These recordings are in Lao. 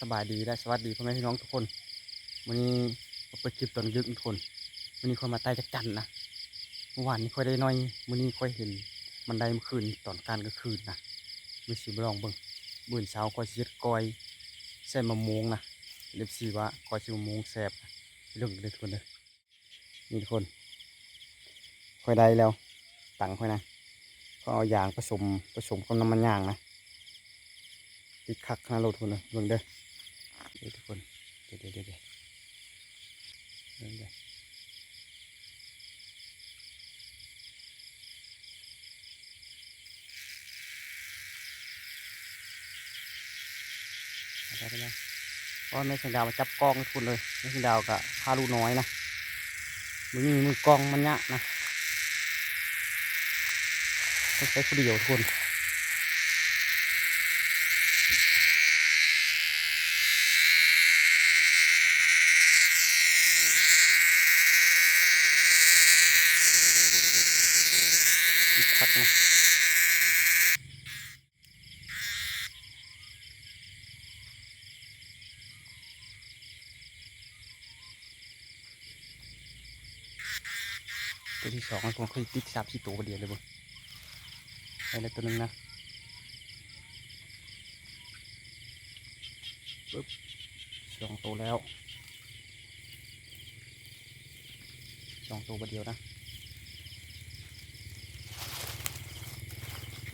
ສະບາຍດີ ແລະ ສະຫວັດດີພໍ່ແມ່ພີ່ນ້ອງທຸກຄົນ. ມື້ນີ້ມາເປີດຄລິບຕອນດຶກທຸກຄົນ. ມື້ນີ້ຂ້ອຍມາໄຕ່ຈັກຈັ່ນນະ. ມື້ວານນີ້ຂ້ອຍໄດ້ໜ້ອຍ, ມື້ນີ້ຂ້ອຍເຫັນມັນໄດ້ມື້ຄືນຕອນການກາງຄືນນະ. ມື້ນີ້ຊິມາລອງເບິ່ງ. ມື້ອື່ນເຊົ້າຂ້ອຍຊິເຮັດກ້ອຍໃສ່ມະມ່ວງນະ. ເອັຟຊີວ່າກ້ອຍໃສ່ມະມ່ວງແຊບນະ. ໄປເບິ່ງກັນເດີທຸກຄົນເດີ. ນີ້ທຸກຄົນ ຂ້ອຍໄດ້ແລ້ວ ຕັງຂ້ອຍນະ. ຂ້ອຍເອົາຢາງປະສົມ ປະສົມກັບນ້ຳມັນຍາງນະ. ຕິດຄັກຂະໜາດໂລດທຸກຄົນເອີຍ. ເບິ່ງເດີ ເດີທຸກຄົນ ເດີໆໆໆ ເບິ່ງເດີ. ເອົາໄປເລີຍ. ໂອ້ຍ ແມ່ແສງດາວມາຈັບກ້ອງໃຫ້ທຸກຄົນເລີຍ. ແມ່ແສງດາວກະພາລູກນ້ອຍນະ. ມື້ນີ້ມື້ກ້ອງມັນຍາກນະ. ຕ້ອງໃຊ້ຜູ້ດຽວທຸກຄົນ. ຄັກນະ. ຕົວທີສອງ ຂ້ອຍຕິດສາມສີ່ຕົວບາດດຽວເລີຍເບິ່ງ. ໄດ້ແລ້ວຕົວໜຶ່ງນະ. ປຶບ ສອງໂຕແລ້ວ ສອງໂຕບາດດຽວນະ.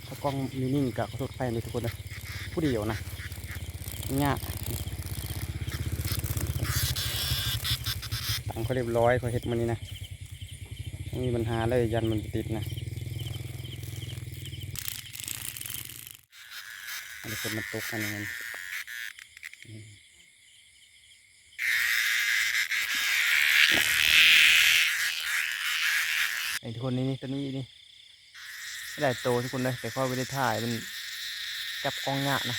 ຖ້າກ້ອງຢູ່ນີ້ກະຂໍໂທດໄປເດີທຸກຄົນເດີ. ຜູ້ດຽວນະ ຍາກ. ຕັ້ງຂ້ອຍຮຽບຮ້ອຍ ຂ້ອຍເຮັດມື້ນີ້ນະ. ບໍ່ມີບັນຫາເລີຍ ຢ້ານມັນບໍ່ຕິດນະ. ອັນນີ້ຝົນມັນຕົກ ອັນນີ້ມັນ ນີ້ທຸກຄົນ ນີ້ ນີ້ ຕົວນີ້ ນີ້ ຫຼາຍໂຕທຸກຄົນເດີ ແຕ່ຂ້ອຍບໍ່ໄດ້ຖ່າຍ ມັນຈັບກ້ອງຍາກນະ.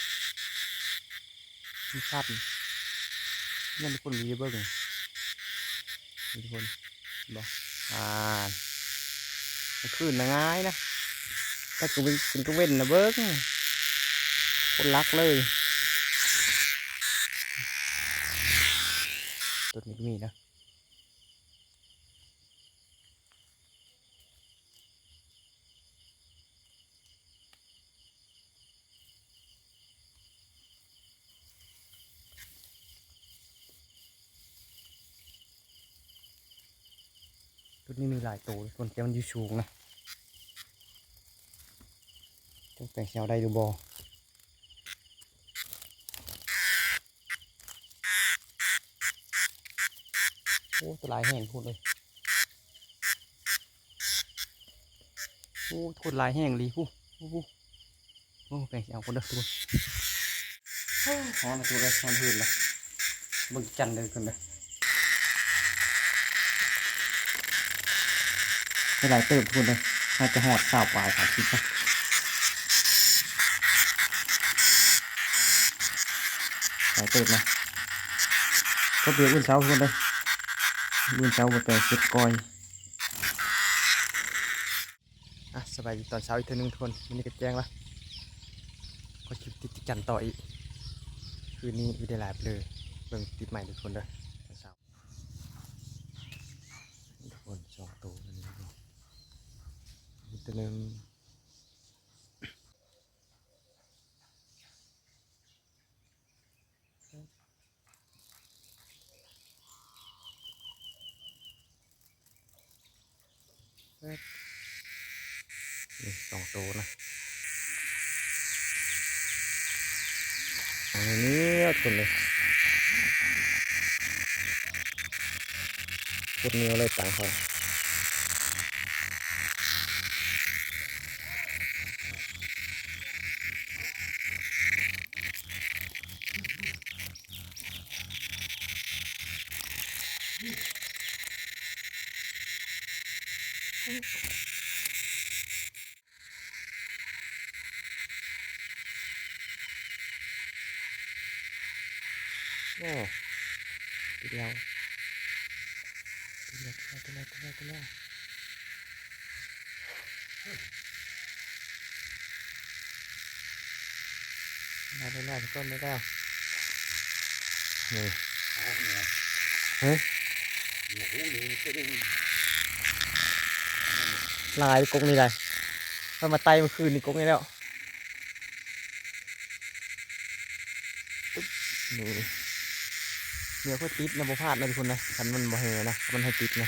ມັນສັ່ນ ຢ້ານທຸກຄົນບໍ່ໄດ້ເບິ່ງ ນີ້ທຸກຄົນ ເຫັນບໍ່? ອ່າ ກາງຄືນນະງ່າຍນະ ແຕ່ກາງເວັນ ກາງເວັນນະເບິ່ງ ຄົນລັກເລີຍ. ຕົ້ນນີ້ກະມີນະ. ຈຸດນີ້ມີຫຼາຍໂຕເດ້ທຸກຄົນ ແຕ່ມັນຢູ່ສູງນະ ຈັກແປງຊິເອົາໄດ້ຫຼືບໍ່. ໂອ້ ໂຕຫຼາຍແຮງພຸ້ນເອີຍ. ໂອ້ ໂຕຫຼາຍແຮງອີ່ຫຼີພຸ້ນ ໂອ້ ໂອ້ ໂອ້ ແປງຊິເອົາກ່ອນເດີທຸກຄົນ. ໂອ້ ຮ້ອນທຸກຄົນເອີຍ ຮ້ອນຮືດເລີຍ. ເບິ່ງຈັນເດີທຸກຄົນເດີ. ໄດ້ຫຼາຍເຕີບທຸກຄົນເດີ ໜ້າຈະຮອດຊາວປາຍ ສາມສິບນະ ຫຼາຍເຕີບນະ. ກໍເປັນມື້ເຊົ້າທຸກຄົນເດີ ມື້ເຊົ້າບໍ່ແປງເກັບກ້ອຍ. ອ່ະ ສະບາຍດີຕອນເຊົ້າອີກເທື່ອໜຶ່ງທຸກຄົນ. ມື້ນີ້ກະແຈ້ງລະ ຂໍຄລິບຕິດຈັນຕໍ່ອີກ. ຄືນນີ້ບໍ່ໄດ້ຫຼາຍເລີຍ ເບິ່ງຕິດໃໝ່ເດີທຸກຄົນເດີ ຕອນເຊົ້າ. ນີ້ທຸກຄົນ ສອງໂຕ ອັນນີ້ ນີ້ໂຕໜຶ່ງ. ນີ້ສອງໂຕນະ ເອົາໜຽວໆ ທຸກຄົນເອີຍ ໂຄດໜຽວເລີຍ ຕັງຂ້ອຍ. ໂອ້ ຕິດແລ້ວ ຕິດແລ້ວ ຕິດແລ້ວ ຕິດແລ້ວ ຕິດແລ້ວ. ໄດ້ແລ້ວ ໄດ້ແລ້ວ ທຸກຄົນ ໄດ້ແລ້ວ. ນີ້ ເຮີ້ຍ ຫຼາຍກົກນີ້ໄດ໋ ຂ້ອຍມາໄຕ່ມື້ຄືນນີ້ກົກນີ້ແລ້ວ. ນີ້ ດຽວເພິ່ນຕິດນະ ບໍ່ພາດນະທຸກຄົນນະ ຄັນມັນບໍ່ແຫ່ນະ ມັນໃຫ້ຕິດນະ.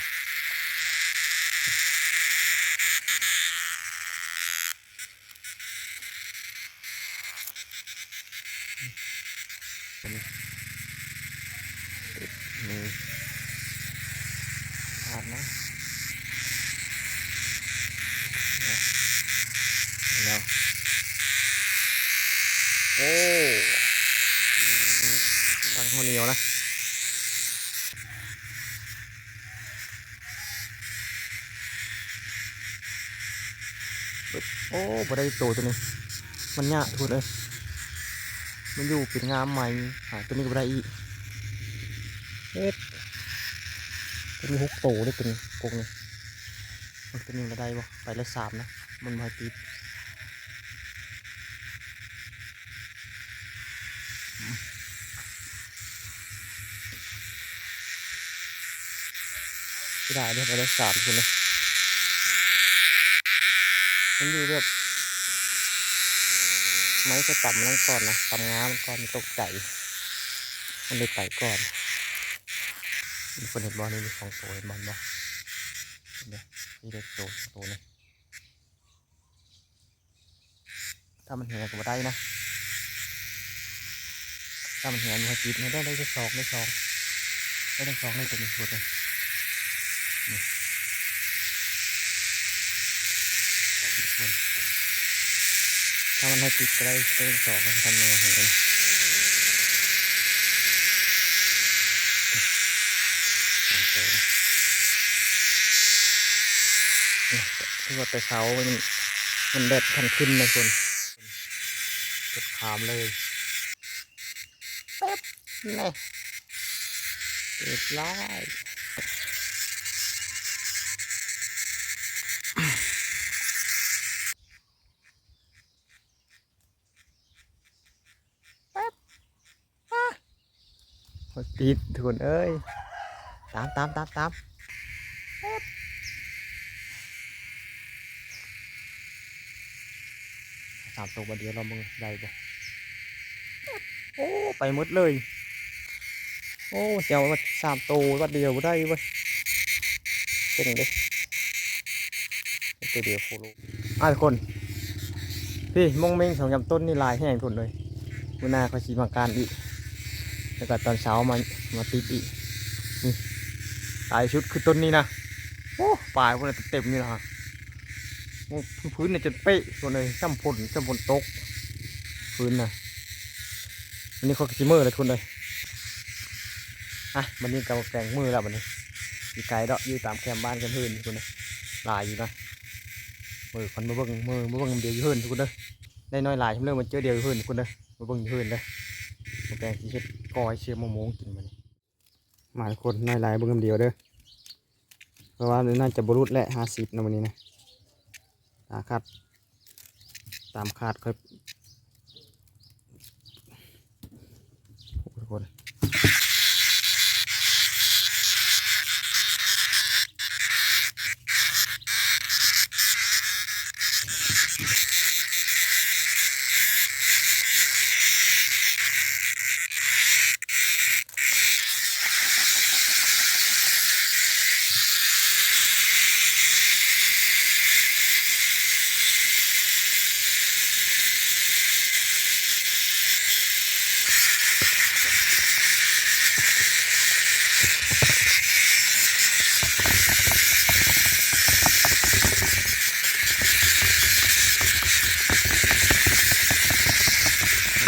ນີ້ ພາດນະ ແລ້ວ ໂອ້ ຕັ້ງຫົວໜຽວນະ. ໂອ້ ບໍ່ໄດ້ອີກໂຕ ໂຕນີ້ ມັນຍາກພຸ້ນເອີຍ ມັນຢູ່ເປັນງາມໃໝ່. ຫາໂຕນີ້ກໍບໍ່ໄດ້ອີກ ເຮັດ ໂຕນີ້ຫົກໂຕເດ້ ໂຕນີ້ກົກນີ້. ເບິ່ງໂຕນີ້ລະໄດ້ບໍ່ ໄປລະສາມນະ ມັນບໍ່ໃຫ້ຕິດ. ເສຍດາຍເດ້ ໄປໄດ້ສາມພຸ້ນເດ້. ມັນຢູ່ແບບ ໄມ້ກໍຕຳມັນນັ້ນກ່ອນນະ ຕຳງາມັນກ່ອນ ມັນຕົກໃຈ ມັນເລີຍໄປກ່ອນ. ມີຄົນເຫັນບໍ່ ນີ້ມີສອງໂຕ ເຫັນບໍ່ ເຫັນບໍ່ ເຫັນເດ້ ມີເດັກໂຕ ໂຕນີ້. ຖ້າມັນແຫງກໍບໍ່ໄດ້ນະ ຖ້າມັນແຫງບໍ່ໃຫ້ຕິດນະ. ໄດ້ ໄດ້ແຕ່ສອງ ໄດ້ສອງ ໄດ້ທັງສອງເລີຍ ຕົວນີ້ ໂທດເລີຍ ນີ້ ທຸກຄົນ ຖ້າມັນໃຫ້ຕິດກໍໄດ້ ໄດ້ທັງສອງ ຄັນມັນແຫງນະ. ໂຕ ຄືວ່າແຕ່ເຊົ້າມັນ ມັນແດດທັນຂຶ້ນນະທຸກຄົນ ເກັບຂາມເລີຍ. ແປັບ ແນ່ ເກີດຫຼາຍ. ແປັບ ໂອ້ຍ ຕິດທຸກຄົນເອີຍ ຕາມ ຕາມ ຕາມ ຕາມ ສາມໂຕບາດດຽວ ລອງເບິ່ງໄດ້ບໍ່. ໂອ້ ໄປໝົດເລີຍ. ໂອ້ ຊິເອົາມາສາມໂຕບາດດຽວບໍ່ໄດ້ເວີຍ ເກັ່ງເດ້ ໂຕດຽວໂຄໂລ. ອ່າ ທຸກຄົນ ພີ້ ມົ້ງເມັ້ງສອງສາມຕົ້ນນີ້ຫຼາຍແຮງທຸກຄົນເອີຍ. ມື້ໜ້າຂ້ອຍຊິມາການອີກ ແລ້ວກໍຕອນເຊົ້າມາ ມາຕິດອີກ. ນີ້ ຫຼາຍສຸດຄືຕົ້ນນີ້ນະ. ໂອ້ ປາຍພຸ້ນນະ ເຕັມຢູ່ນະ. ໂອ້ ພື້ນໆນີ້ຈົນເປະທຸກຄົນເອີຍ ຊ່ຳຝົນ ຊ່ຳຝົນຕົກ ພື້ນນະ. ວັນນີ້ຂ້ອຍກໍຊິເມືອແລ້ວທຸກຄົນເອີຍ. ອ່ະ ບັດນີ້ກໍແປງເມືອແລ້ວບັດນີ້ ຊິໄກດອກ ຢູ່ຕາມແຄມບ້ານແຄມເຮືອນພຸ້ນນະ ຫຼາຍຢູ່ນະ. ເມືອກ່ອນ ມາເບິ່ງ ເມືອ ມາເບິ່ງນຳດຽວຢູ່ເຮືອນທຸກຄົນເດີ ໄດ້ນ້ອຍຫຼາຍຊ່ຳເລີ ມາເຈີດຽວຢູ່ເຮືອນທຸກຄົນເດີ ມາເບິ່ງຢູ່ເຮືອນເດີ. ມາແປງຊິເຮັດກ້ອຍເຊື່ອມະມ່ວງກິນບັດນີ້. ມາທຸກຄົນ ນ້ອຍຫຼາຍເບິ່ງນຳດຽວເດີ ເພາະວ່າໜ້າຈະບໍ່ຫຼຸດແຫຼະ ຫ້າສິບນະມື້ນີ້ນະ ຕາມຄາດ ຕາມຄາດຂ້ອຍ ໂອ້ ທຸກຄົນ.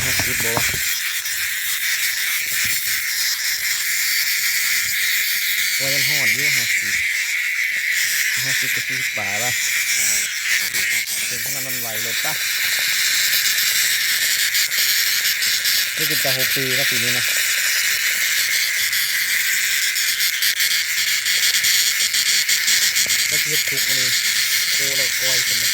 ห้าสิบบ่วะ ว่ายังฮ้อนอยู่ ห้าสิบ ห้าสิบกับสี่สิบปลายปะ เป็นขนาดนั้นไหวเลยปะ นี่กินแต่หกปีนะปีนี้นะ ก็เฮ็ดทุกมื้อ โคแล้วก้อยกันนะ.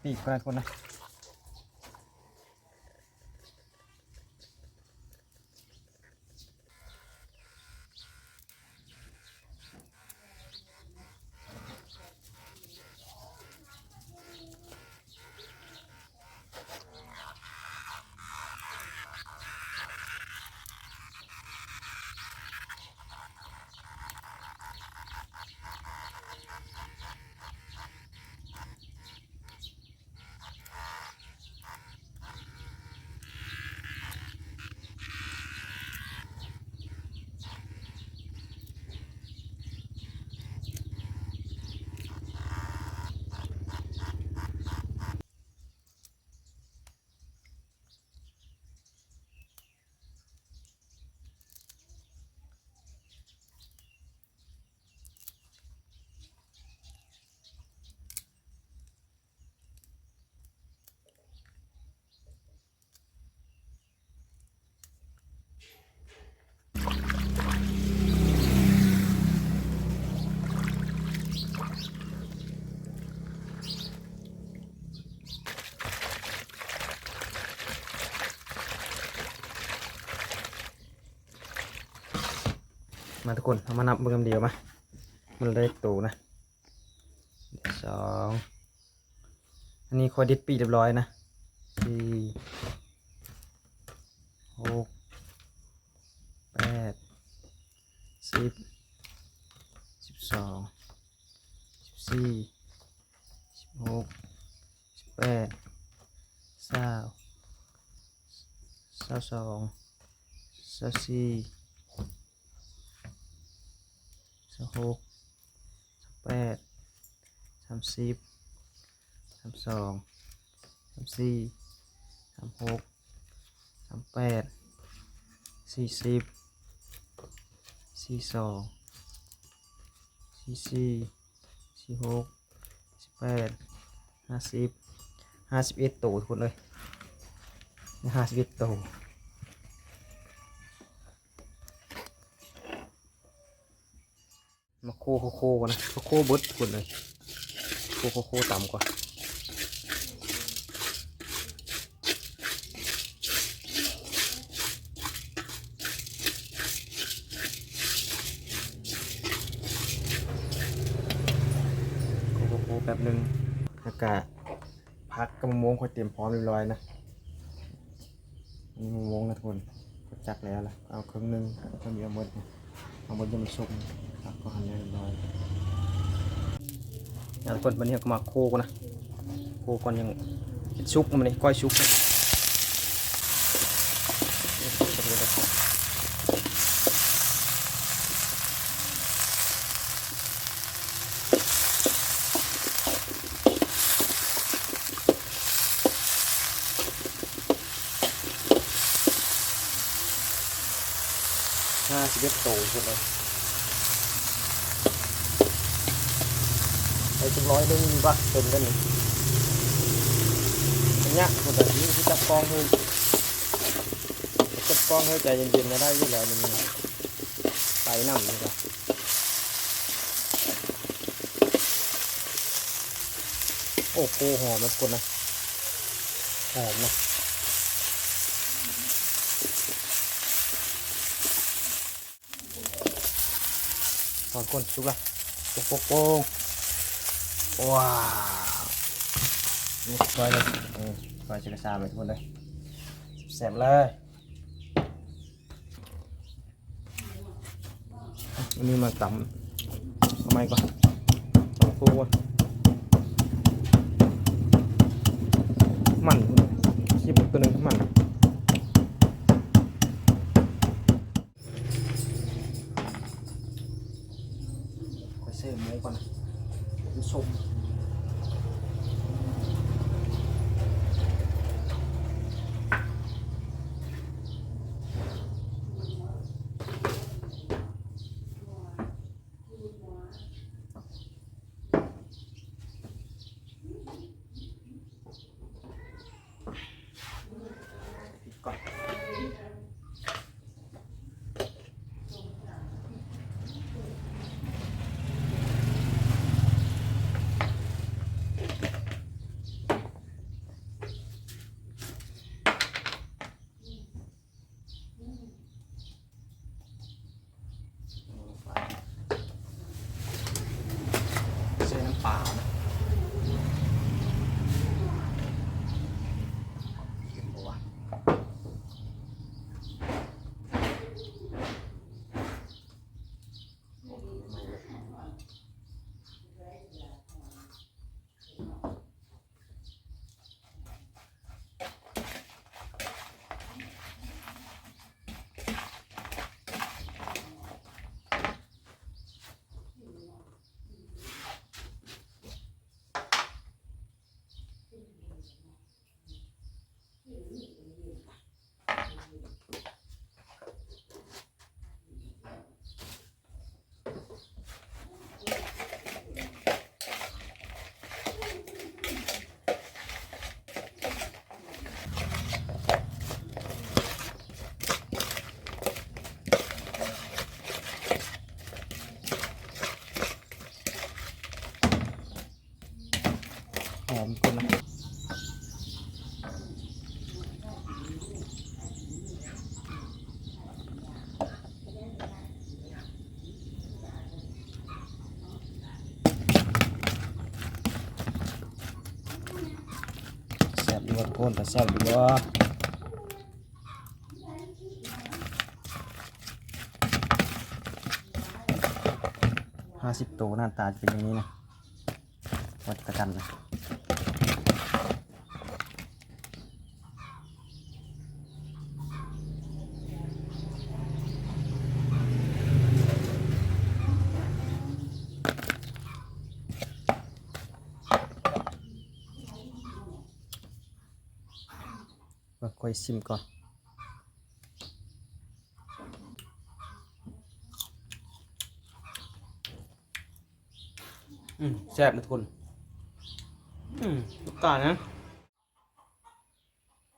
ອີກຄົນນະ ຄົນນະ. ມາທຸກຄົນ ເຮົາມານັບເບິ່ງນຳດຽວມາ ມັນໄດ້ໂຕນະ ສອງ ອັນນີ້ຂ້ອຍເດັດປີກຮຽບຮ້ອຍນະ ສີ່ ຫົກ ແປດ ສິບ ສິບສອງ ສິບສີ່ ສິບຫົກ ສິບແປດ ຊາວ ຊາວສອງ ຊາວສີ່ ຊາວຫົກ ຊາວແປດ ສາມສິບ ສາມສອງ ສາມສີ່ ສາມຫົກ ສາມແປດ ສີ່ສິບ ສີ່ສອງ ສີ່ສີ່ ສີ່ຫົກ ສີ່ແປດ ຫ້າສິບ ຫ້າສິບເອັດໂຕທຸກຄົນເອີຍ ຫ້າສິບເອັດໂຕ. ມາໂຄໂຄໂຄກ່ອນນະ ໂຄໂຄເບິດພຸ້ນເລີຍ ໂຄໂຄໂຄຕຳກ່ອນ ໂຄໂຄໂຄແປັບໜຶ່ງ ແລ້ວກະຜັກກັບມະມ່ວງຂ້ອຍຕຽມພ້ອມຮຽບຮ້ອຍນະ. ອັນນີ້ມະມ່ວງນະທຸກຄົນ ກໍຈັກແລ້ວລະ ເອົາເຄິ່ງໜຶ່ງ ກໍມີເອົາໝົດ ເອົາໝົດຍັງບໍ່ສຸກ ກໍຫັ້ນແລ້ວຮຽບຮ້ອຍນະທຸກຄົນ. ບັດນີ້ເຮົາກໍມາໂຄກ່ອນນະ ໂຄກ່ອນ ຍັງເຮັດສຸກ ມື້ນີ້ກ້ອຍສຸກ. ຫ້າສິບເອັດໂຕພຸ້ນເລີຍ ໄດ້ຈັກຮ້ອຍໜຶ່ງວະ ເຕັມແລ້ວນີ້ ຍາກພຸ້ນເລີຍ ມີຜູ້ຈັບກ້ອງເຮີ້ຍ ຈັບກ້ອງເຮີ້ຍ ໃຈເຢັນໆ ນະ ໄດ້ຢູ່ແລ້ວນີ້ ໄປນຳນີ້ກະ ໂອ້ໂຫ ຫອມນະທຸກຄົນນະ ຫອມນະ ຫອມຄົນ ສຸກລະ ໂປງໆ ໂປງ ວ້າວ ນີ້ກ້ອຍເລີຍ ເອີ ກ້ອຍຊິກະຊາມເລີຍທຸກຄົນເດີ ແຊບໆ ເລີຍ. ອັນນີ້ມາຕຳເອົາໃໝ່ກ່ອນ ຕຳໂຄກ່ອນ ມັນ ຊິບໂຕໜຶ່ງມັນ ຂ້ອຍເສີມໝູກ່ອນນະ ມັນສົມ. ໂ ຄົນ ຕາແຊບຢູ່ບໍ່? ຫ້າສິບໂຕ ໜ້າຕາຈະເປັນຢ່າງນີ້ນະ ຮັບປະກັນນະ. ມາ ຂ້ອຍຊິມກ່ອນ. ອືມ ແຊບເດີທຸກຄົນ. ອືມ ລູກການະ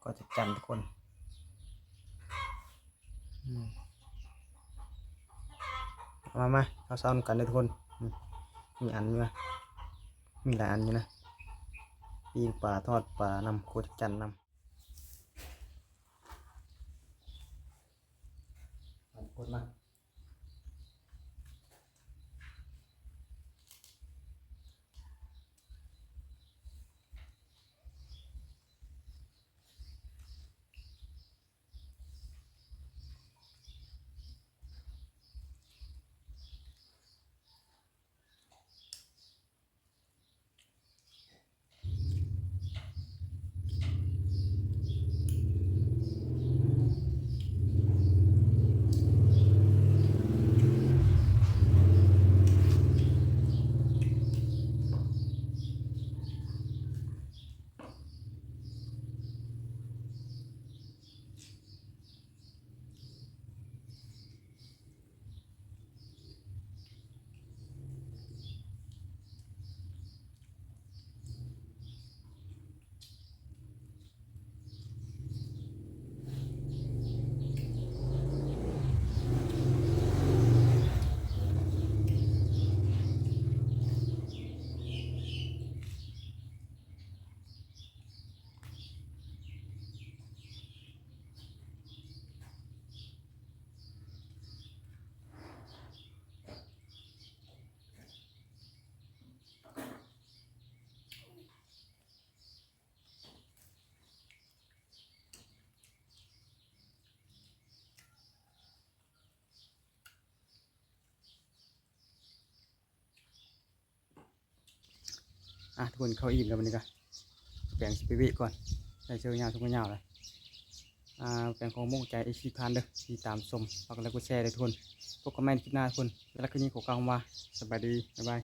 ກໍຈັດຈ້ານທຸກຄົນ. ອືມ ມາ ມາ ເຮົາເຊົານຳກັນເດີທຸກຄົນ. ອືມ ມີອັນນີ້ມາ ມີຫຼາຍອັນຢູ່ນະ ປີ້ງປາ ທອດປານຳ ໂຄຈັດຈ້ານນຳ. ມາທຸກຄົນມາ. ອ່ະ ທຸກຄົນ ເຂົ້າອີ່ມແລ້ວ ບັດນີ້ກະ ແປງຊິໄປເວະກ່ອນ ໃສ່ເສື້ອຍາວ ຖົງຍາວແລ້ວ. ອ່າ ແປງຂໍມຸກໃຈເອັຟຊີທຸກທ່ານເດີ ທີ່ຕາມຊົມ ຝາກກົດໄລກ໌ກົດແຊເດີທຸກຄົນ. ພົບກັນໃໝ່ໃນຄລິບໜ້າທຸກຄົນ. ສຳລັບຄລິບນີ້ຂໍກ່າວຄຳວ່າ ສະບາຍດີ ບາຍບາຍ.